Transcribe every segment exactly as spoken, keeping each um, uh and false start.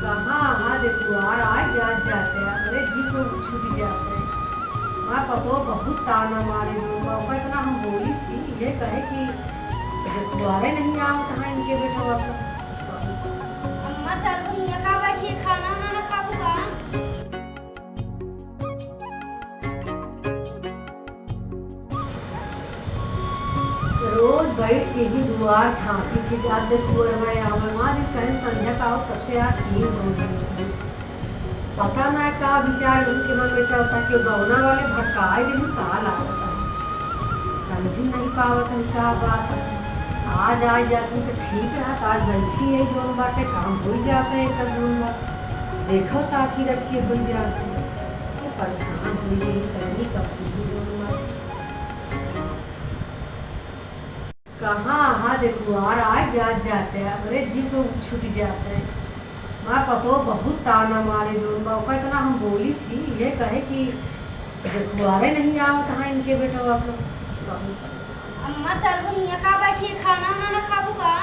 कहाँ, हाँ, देखुआर आइ जात जाते, अरे जी को छूट जाते। हमार पतोह बहुत ताना मारे जो बा, ओका इतना हम बोली थी, ये कहे कि देखुआरे नहीं आवत है इनके बेटवा का। अम्मा, चल, वो हियाँ का बैठी है, खाना वाना ना खाबू का? रोज बैठ के ही दुआर झाँकी थी कि आज देखुआर आवे, माँ जी कहे संध्या का आओ, तब से आज तीन हो गई। पता ना का विचार उनके मन में चलता कि गौना वाले भटकाए दिन का लागत है, समझ नहीं पावत है का बात है। आज आ जाती तो ठीक रहत, आज बैठी है जोन बाटे काम हो ही जाता है एक जोन बात। देखो ताकि रच के हो जाते, परेशान हो गई, करनी कब की जोन बात। कहाँ, हाँ, देखुआर आइ जात जाते, अरे जी को छूट जाते। हमार पतोह बहुत ताना मारे जोन बा, ओका इतना हम बोली थी, ये कहे कि देखुआरे नहीं आवत है इनके बेटवा का। बहुत परेशान। अम्मा, चल वो हियाँ का बैठी है, खाना वाना ना खाबू का?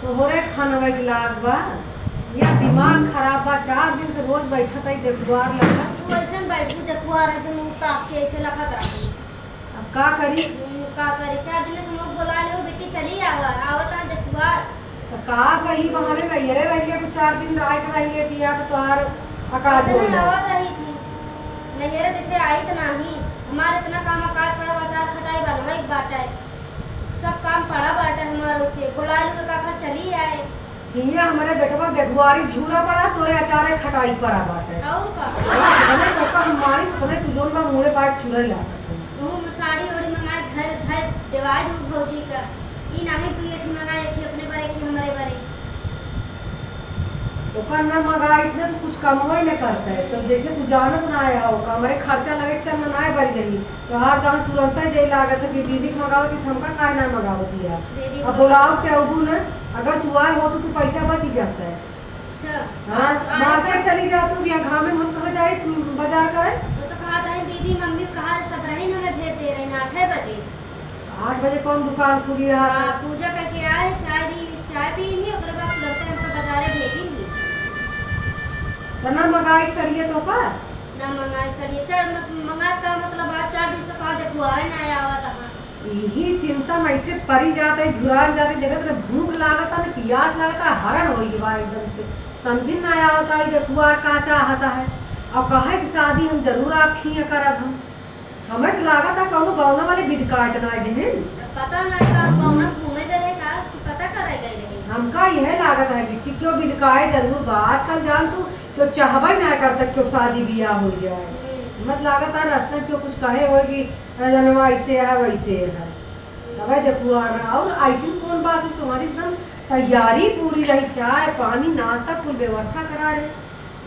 तोहरे खानवा के लाग बा, या दिमाग खराब बा, चार दिन से रोज बैठत है देखुआर लगा। तू ऐसन बैठू देखुआर, ऐसे मुँह ताक के ऐसे लखत रहू। अब का करी? हम्म, का करी? चार दिन से मुँह बोला ले, बिट्टी चली आवा, आवत है देखुआर। तो का कही, बहाने नैहरे रह गया, कुछ चार दिन रह के रह गया, दिया तो तोहार अकाज ऐसे हो में गया। आवत रही थी, नैहरे जैसे आई तो नाही, हमारे इतना काम अकाज पड़ा, अचार खटाई बनवाई बाटे, सब काम पड़ा बाटे हमारे से, बोला लू का घर चली आए। हियाँ हमरे बेटवा देखुआरी झूरा पड़ा, तोरे अचारे खटाई पड़ा बाटे। और का? हाँ, भले तो का हम मारी, तो भले तू जोन बा मुँहे पाए चुरई लागत हो। ओहू में साड़ी ओड़ी मंगाए, धर, धर देवाए दू भौजी का। ई नाही तू एथी मंगाए, एथी अपने बरे, एथी हमरे बरे। ओकर ना मंगाई, इतना तू कुछ कमवे न करते। तो जैसे तू जानत ना आया हो, हमरे खर्चा लगे के चलना ना बढ़ गई। तोहार दांत तुरंते दे लागत है कि दीदी के मगावत ही, तो हमका काहे ना मगावत ही है? दीदी अब बोलाओ के अबू ना, अगर तू आए हो तो तू पैसा बच ही जाता है। अच्छा। हाँ, तो आए मार्केट पर चली जा तू, यहाँ घामे में हम कहाँ जाए, तू बाजार करे? वो तो कहा था दीदी, मम्मी कहा सब रही हमें भेज दे रहे हैं आठ बजे। आठ बजे कौन दुकान खुली रहा था? हाँ, पूजा करके आए, चाय दी, चाय पी ली, ओकरे बाद तुरंते हमको बाजारे भेजी ली। तो ना मंगाई सड़िए तो का? ना मंगाई सड़िए, चार मत-, मंगाए का मतलब आज चार दिन से कहा देखुआरे ना आया हुआ था। यही चिंता में ऐसे परी जात है, झुरान जात है, देखत ना भूख लागत है, ना पियास लागत है, हरण होई बा एकदम से। समझिन ना आवत है, देखुआर का चाहता है। और कहे कि शादी हम जरूर आप ही करब हम। हमें तो लागत है कौनो गौना वाले बिदकाइत ना देहन। पता ना का गौना घूमे गए रहे का कि पता करे गए रहे। हमका यह लागत है बिट्टी क्यों बिदकाए जरूर बा। आजकल जान तू क्यों चाहबे ना करता क्यों शादी बियाह हो जाए। हम्म। मत लागत है रस्ते में क्यों कुछ कहे होए कि रजनवा ऐसे है, वैसे है। तबे देखू, और, और ऐसी कौन बात है, तुम्हारी एकदम तैयारी पूरी रही, चाय, पानी, नाश्ता, कुल व्यवस्था करा रहे।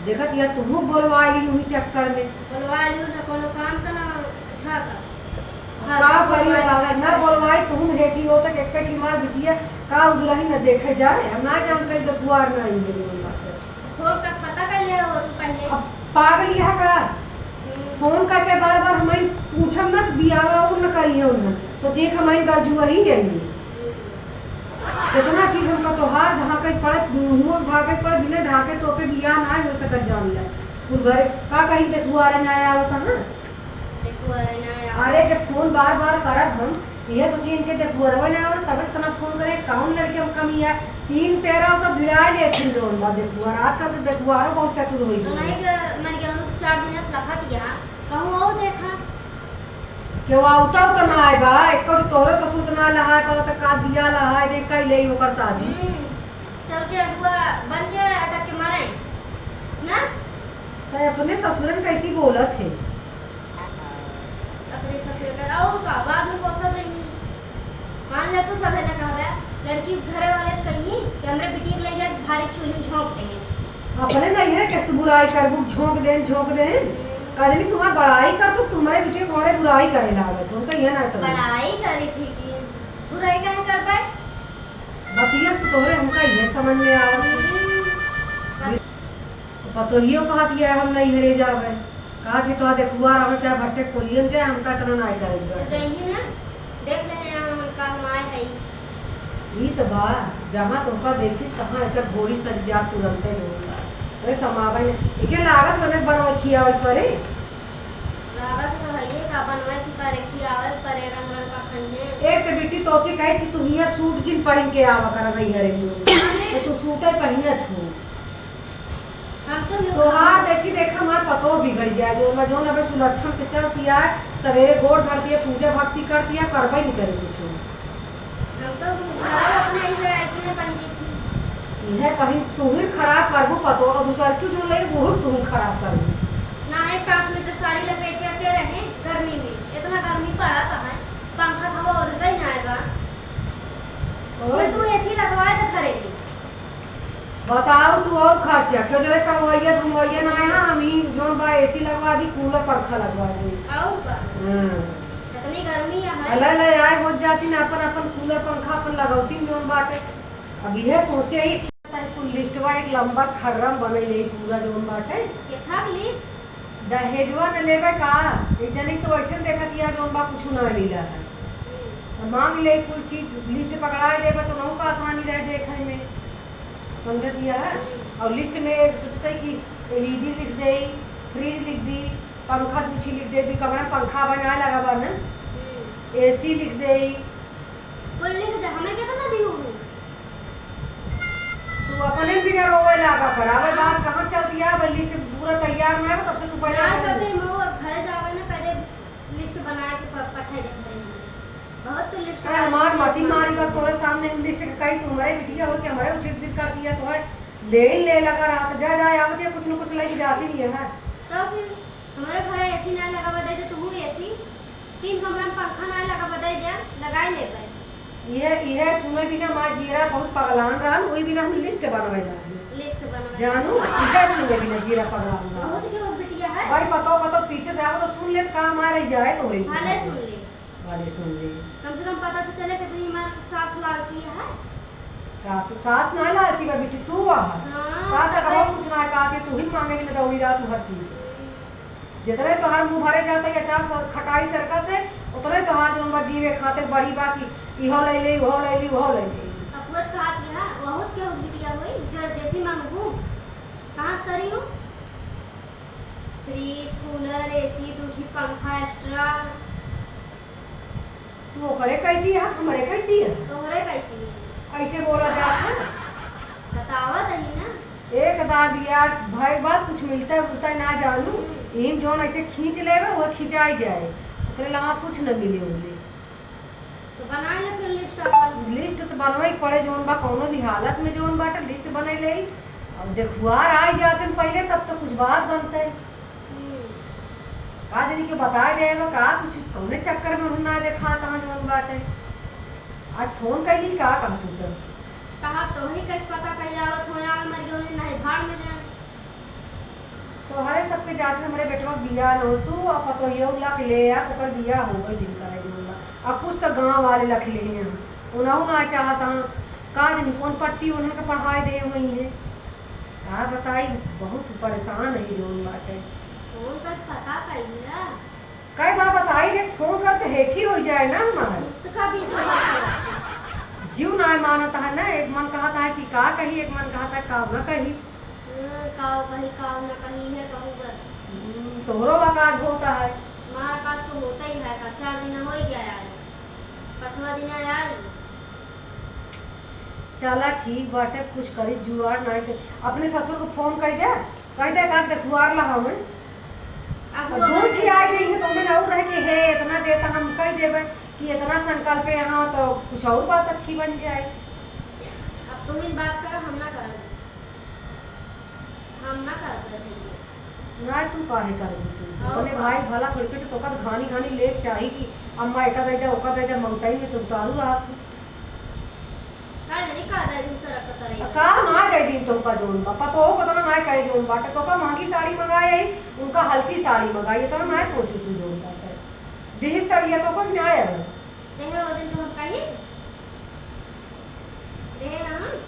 देखत या तुहू बोलवा ली उही चक्कर में। बोलवा ली ना, कोनो काम का ना था का। का करी, अगर ना बोलवाई, तुहू हेटी हो तक एक ठे मार बिटिया का उ दुलही न देखे जाए। हम ना जानते, देखुआर ना आई मेरी मन बात है। फोन का पता कर लिया हो तू पहले? अब पागल यह का? हम्म। फोन करके बार बार हमारी पूछब मत, बियाह और न करिए उन्हें। सोचिए कि हमारी गरजुआ ही यही। हम्म। जितना चीज हमका तोहार ढाके पड़त, मुंह ढाके पड़त, बिना ढाके तो पे बियाह ना हो सकत जान ले। तू घर का कही देखुआरे ना आया होता ना? देखुआरे ना आया। अरे जब फोन बार बार करब हम, ये सोचिए इनके देखुआरवा ना आया, तब इतना फोन करे, कौन लड़के हम कमी है? तीन तेरह सब भिड़ाए लेथिन जोन बा देखुआर। आजकल के देखुआरो बहुत चतुर होई तो गए। नहीं के मर गया, उन चार दिन से लखा दिया, कहूँ और देखा। केहू आवता उता ना आए बा, एको ठो तोहरो ससुर त ना लहाए पावत, का बियाह लहाए दे, कई लेई ओकर शादी। हम्म, चल के अगुआ बन के अटक के मरे, ना? तै अपने ससुरन कैती बोलत है। अपने ससुर का, और का, बाद में कोसा चाहिए। मान ले तू सभे न कहबे, लड़की घरे वाले त कहीं कि हमरे बिटिया के ले जाए भारी चूल्हे में झोंक देंगे। अपने नहीं है, किस तू बुराई करबू, झोंक देन, झोंक देन। हम्म। कहली तुम्हार बड़ाई कर, तो तुम्हारे बिटिया तुम्हारे बुराई करे लागत हो, तो ये ना समझ। बड़ाई करी थी कि बुराई काहे करबे? बतिया तो तोहरे हमका ये समझ में आवत है। हम्म। पतोहियो कहत ये हम नहीं हरे जाबे। कहा कि तोहर देखुआ रहो चाहे भट्टे कोलियन जाए, हमका इतना ना करे तो जाए। जइही ना, देख ले हैं हम, हमका हम आए हई। ई त बा, जहाँ तोहका देखिस तहाँ एकर घोड़ी सज जा तुरंते जो। अरे समावे ने, एके लागत होने बनवे खियावे परे। लागत तो हइये का, बनवे की परे, खियावे परे, रंग रंग का खइहे। एक तो बिट्टी तोसे कहे कि तू हियाँ सूट जिन पहिन के आवा कर गई हरे तू। तो तू सूटे पहिनत हो। हम तो यो तोहार देखी देख हमार पतो बिगड़ जाए, जो मैं जोन अबे सुलक्षण से चलती आए, सवेरे गोड़ धरती है, पूजा भक्ति करती है, करबे नहीं करे कुछ। हम तो घर अपने इधर ऐसे में पहनती थी। इहे पहिन तू ही खराब करबू पतो, और दूसर क्यों जो ले वो तू खराब करबू। ना है, पाँच मीटर साड़ी लपेट के, के रहे गर्मी में, इतना गर्मी पड़ा था है, पंखा हवा उधर ही ना आएगा। और? ये तू एसी लगवाए तो घरे में। बताओ तू और खर्चा, क्यों जरे कमवैया धुमवैया ना है, हम ही जोन बा एसी लगवा दी, कूलर पंखा लगवा दी। और का? हाँ। इतनी गर्मी है। अले ले आए हो जाती ना, अपन, अपन कूलर पंखा अपन लगौती जोन बाटे। अब यह सोचे ही कि कुल लिस्टवा एक लंबा खर्रम बने ले पूरा जोन बाटे। केथा के लिस्ट? दहेजवा न लेबे का? एक जनी तो ऐसे देखत या जोन बा कुछ ना मिला है। हम्म। तो मांग ले कुल चीज, लिस्ट पकड़ाए देबे तो नहु का आसानी रहे देखे में। समझत या? हम्म। और लिस्ट में एक सोचते कि एलईडी लिख दे, फ्रिज लिख दी, पंखा दू ठी लिख दे, दू कमरा में पंखा बनाए लगा बा ना, हम्म। एसी लिख दे। कुल लिख दे, हमें कितना दियो हो? तू अपने बिना रोवे लागा पर, आवे बात कहाँ चलती है, अब लिस्ट पूरा तैयार ना है, तब से तू पहले ना अपने सती, मैं वो घरे जावे ना, कदे लिस्ट बना के प-, पठाई दे घरे में। बहुत तो लिस्ट अरे बना हमार के मती मारी बा, तोरे सामने हम लिस्ट के कही, तू हमारे बिटिया हो कि हमारे उचित भी कर दिया, तो है ले ही ले लगा रहा, तो जा, जा, आवत है, कुछ न कुछ लेके जाती नहीं है। तो फिर हमारे घर एसी ना लगावा दे दे, तू एसी, तीन कमरा में पंखा ना लगावा दे दे, लगाई ले भाई। यह, यह सुने बिना माँ जीरा बहुत पगलान रहन, वही बिना हम लिस्ट बनवे जाए। लिस्ट बनवे। जानू, यह सुने बिना जीरा पगलान रहन। बहुत के वो बिटिया है। भाई पतो, पतो पीछे से आओ तो सुन ले, काम आ रही जाए तो होई। भले सुन ले। भले सुन ले। कम से कम पता तो चले कि तू हमार सास लालची है। सास, सास ना लालची बा बिट्टी, तू आ। हाँ, सास का पता बहुत है। कुछ ना कहा कि तू ही मांगे बिना दौड़ी रहा तू हर चीज। हम्म। जितने तोहार मुंह भरे जाता है अचार सर, खटाई सरका से, उतने तोहार जोन बा जीवे खातिर बढ़ी बा कि इहो ले ले, उहो ले ले, उहो ले ले। अब बहुत कहा कि हाँ, बहुत के बिटिया होई, जो जैसी मांगबू, कहाँ से करी हो? फ्रिज, कूलर, एसी, दू ठी पंखा एक्स्ट्रा। तू ओकरे कहती है, हमरे कहती है? तोहरे कहती है। ऐसे बोला जात है? बतावत ही ना। एक दाबिया भाई बात कुछ मिलता है, उलता है ना जानू। हम्म। इम जौन ऐसे खींच लेवे, वो खिंचाई जाए, ओकरे अलावा कुछ न मिले उनमें। तो बना ले फिर लिस्ट अपन। लिस्ट तो बनवे के पड़े, जौन बा कौनो भी हालत में जौन बाटे लिस्ट बने ले। अब देखुआर आ जाते हैं पहले, तब तो कुछ बात बनते। हम्म। का जानी के बताए देवे का, कुछ कौने चक्कर में उन्हें ना देखा था जौन बाटे। आज फोन कैली का कहा तू तो? कहा तो ही कहीं पता कहीं आवत हो, यहाँ मर गए, उन्हें नहीं भाड़ में जाए। तोहरे सबके जाते हमरे बेटवा के बियाह न हो, तू आ पतोहियो ला के ले आ, ओकर बियाह हो गई जिनका है जोन बा। अब कुछ तो गाँव वाले लख ले हैं, उनहु ना चाहत हैं, का जानी कौन पट्टी उन्हन के पढ़ाए दे हुई है। का बताई, बहुत परेशान है जोन बाटे। फोन कर पता कइला? कई बार बताई रे, फोन कर तो हेठी हो जाए ना हमार। तो का बीस नंबर जीव ना मानत है ना, एक मन कहत है कि का कही, एक मन कहत है का ना कही। हम्म, काव कही, काव ना कही है, कहूँ बस। हम्म, तोहरो आकाश होता है। हमारा आकाश तो होता ही है, का चार दिन हो ही गया यार, पाँचवा दिन आया ही। चला ठीक बाटे, कुछ करी जुआड़, नाहीं तो अपने ससुर को फोन कर दे, कह दे का देखुआर ला हमें। अब और वो दो जी आ जाएंगे तो हमें और रह के है, इतना देता हम कह देबे कि इतना संकल्प है यहाँ तो कुछ और बात अच्छी बन जाए। अब तुम ही बात करो, हम ना करें। हम ना करबे भैया। ना, तू काहे करबू तू? और अपने का? भाई भला थोड़ी के, तोका तो घानी घानी लेके चाही कि अम्मा एका दे दे, ओका दे दे, ममताई में तो उतारू रहा तू। का नहीं का दे दिन से रखत रही? का ना दे दिन तोका जोन बा, पतोहू को तो ना कहे जोन बाटे, तोका महंगी साड़ी मंगाए आई, उनका हल्की साड़ी मंगाई, इतना ना सोचू तू जोन बाटे। दिही साड़िया तोका ना आवे। देहे वो दिन तो हम कही, देहे ना हम।